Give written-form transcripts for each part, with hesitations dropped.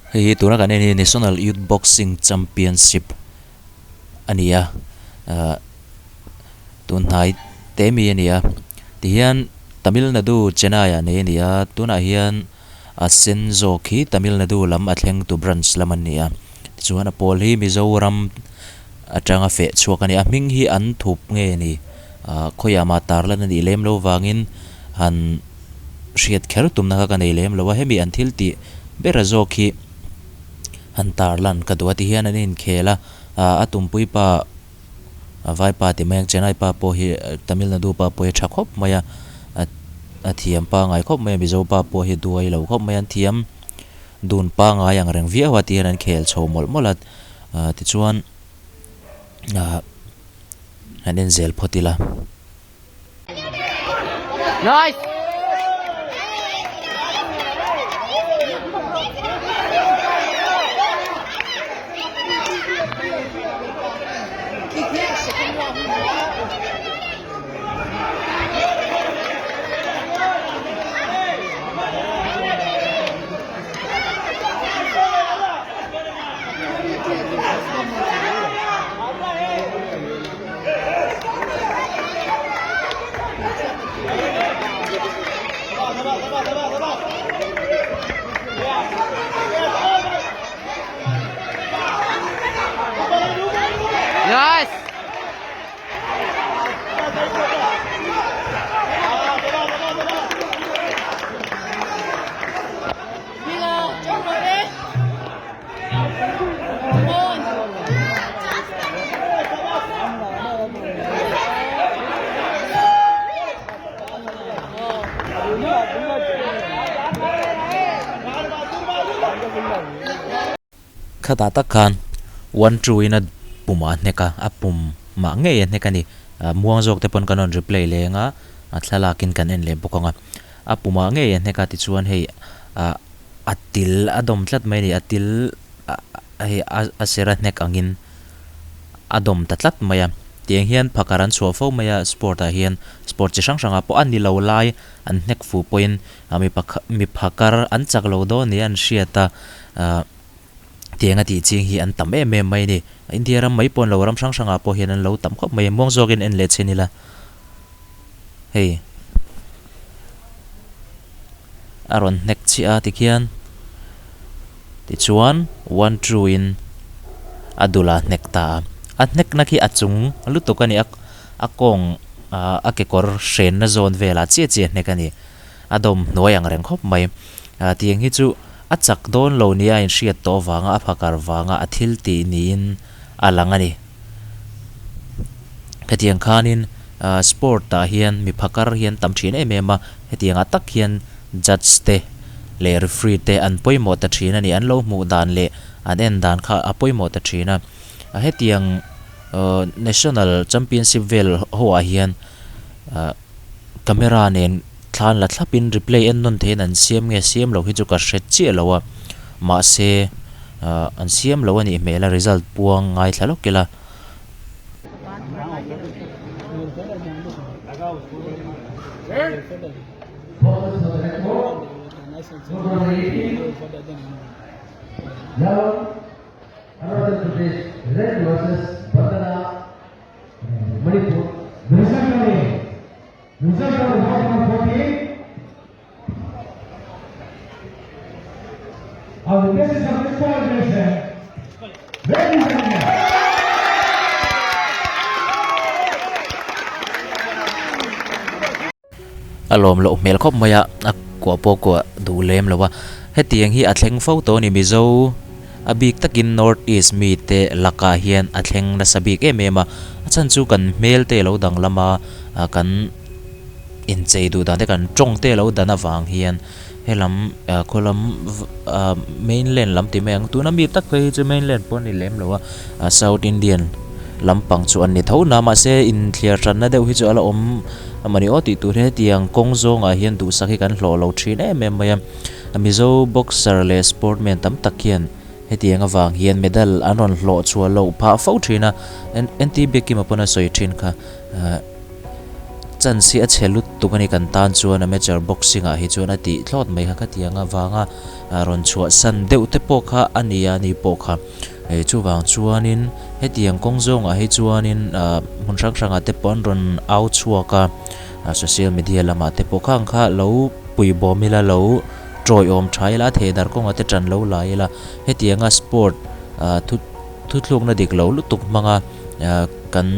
Hei hi tuna kan en hi National Youth Boxing Championship a ni a ahh tun hnai te mi a ni a tihian Tamil Nadu Chennai ah nei a ni a tunah hian a sen zawk hi Tamil Nadu lam a thleng tu branch lam an ni a tichuan a pawl hi Mizoram atanga feh chhuak a ni a hming hi an thup nge ni ahh khawiah mah tar lan a nih lem lo vangin han hriat kher tumna kha ka nei lem lo a hemi an thil tih bera zawk hi han tar lan ka duh a ti hian an inkhel a ah a tumpui pa vaipa ti mai ang Chennai pa pawh hi Tamil Nadu pa pawh hi a tha khawp mai a a thiam pangai khawp mai a Mizo pa pawh hi duai lo khawp mai a an thiam dun pangai ang reng viau a ti hian an khel chho mawlh mawlh a ah tichuan ah han en zel phawt ila. Nice. Nice. Khatah tak khan one two in a pum ah a hnek a, a pum mah ngei a hnek a ni. Muang zawk te pawn kan rawn replay leng a, a thlalak in kan en leh bawk ang a. A pum ah ngei a hnek a tichuan hei ah a til a dawm tlat mai a ni a til hei a sera hnek angin a dawm ta tlat mai a tiang hian phakar an chhuah fo mai a sport ah hian sport chi hrang hrang ah pawh a ni lo lai an hnek fuh pawhin mi pakhat mi phakar an chak lo dawn nia an hriat a ah tiang a tih ching hi an tam em em mai a ni India ram mai pawh an lo ram hrang hrang ah pawh hian an lo tam khawp mai a muang zawkin en leh chin ila hei. A rawn hnek chiah a tikhian tichuan one two in a dul ah hnek ta a a hnek na khi a chung lutuk a ni a a kawng ah a kekawr hrenna zawn velah chiah chiah hnek a ni a dawm hnuai ang reng khawp mai ah tiang hi chu a chak dawn lo nia a inhriat tawh avanga a phakar vanga a thil tih niin a lang a ni. Hetiang khanin ah sport ah hian mi phakar hi an tam thin em em a, hetiang ah tak hian judge te leh referee te an pawimawh ta thin a ni, an lo hmuh dan leh an en dan kha a pawimawh ta thin a, hetiang ah national championship vel ho ah hian ah camera nen thlan la thlap in replay en nawn theihin an siam nge siam lo hi chu ka hre chiah lo a, mahse ah an siam lo a nih hmel a result puang ngaithla lawk ila. A lawm loh hmel khawp mai a, a kuah pawh kuah duh lem lo a. Hetiang hi a thleng fo tawh a ni Mizo a bik takin North East mite lakah hian a thleng nasa bik em em a. A chhan chu kan hmel te lo danglam a, kan inchei duh dan te kan tawng te lo dan avang hian helam khaw lam mainland lam ti mai ang tuna mi tak phei hi chu mainland pawh a ni lem lo a south indian lampang chu an ni tho na mahse inthliar hranna deuh hi chu a la awm amawni aw tih tur hi hetiang kawng zawngah hian duhsak hi kan hlawh lo thin em em mai a mizo boxer leh sportman tam tak hian hetiang avang hian medal an rawn hlawh chhuah loh phah fo thin a N T Biakima pawn a sawi thin kha. Chance hi a chhe lutuk a ni kan tan chuan amateur boxing ah hi chuan a tih thlawt mai kha ka ti ang avanga rawn chhuahsan deuh te pawh kha a ni a ni pawh kha eh chuvang chuanin hetiang kawng zawngah hi chuanin ah hmun hrang hrangah te pawh an rawn au chhuak a social media lamah te pawh khang kha lo puibawm ila lo tawiawm tha ila a thei dar kawngah te tan lo la ila hetianga sport ah thu thuthlukna dik lo lutuk hmanga ah kan.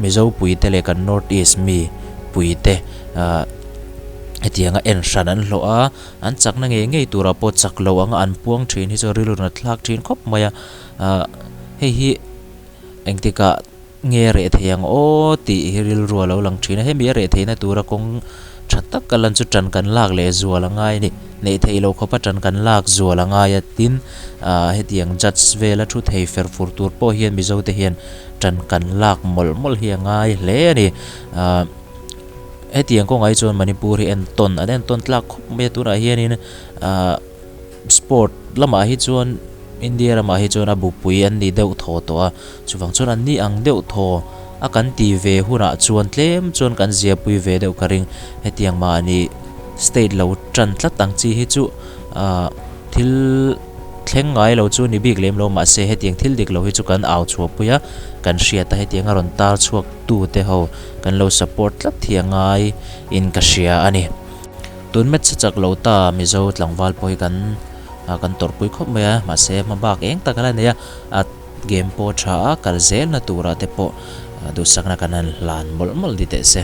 Mizo puite leh kan North East mi puite ah hetianga en hran an hlawh a, an chakna ngei ngei turah pawh chak lo anga an puang thin hi chu rilru nat thlak thin khawp mai a, ah hei hi engtikah nge reh thei ang aw tih hi rilru a lo lang thin a, hemi a reh theihna tura kawng tha tak a lan chu tan kan lak leh zual a ngai a ni, neih theih loh khawpa tan kan lak zual a ngai a tin ah hetiang judge vela thu thei fer fur tur pawh hian Mizo te hian Ṭan kan lak mawlh mawlh hi a ngai hle a ni. Ahh hetiang kawngah hi chuan Manipur hi entawn an entawn tlak khawp mai a tunah hianin ahh sport lamah hi chuan India ramah hi chuan a bupui an ni deuh thaw tawh a chuvang chuan an ni ang deuh thaw a kan ti ve hunah chuan tlem chuan kan ziapui ve deuh ka ring hetiang mahni state lo ṭan tlat ang chi hi chu ahh thil. Thleng ngai lo chu ni bik lem lo mahse hetiang thil dik lo hi chu kan au chhuahpui a, kan hriat a hetiang a rawn tar chhuak tu te ho kan lo support tlat hi a ngai in ka hria a ni. Tun match a chak lo ta Mizo tlangval pawh hi kan kan tawrhpui khawp mai a mahse hma bak eng tak a la nei a, a game pawh tha a kal zel na turah te pawh duhsakna kan han hlan mawlh mawlh ni teh se.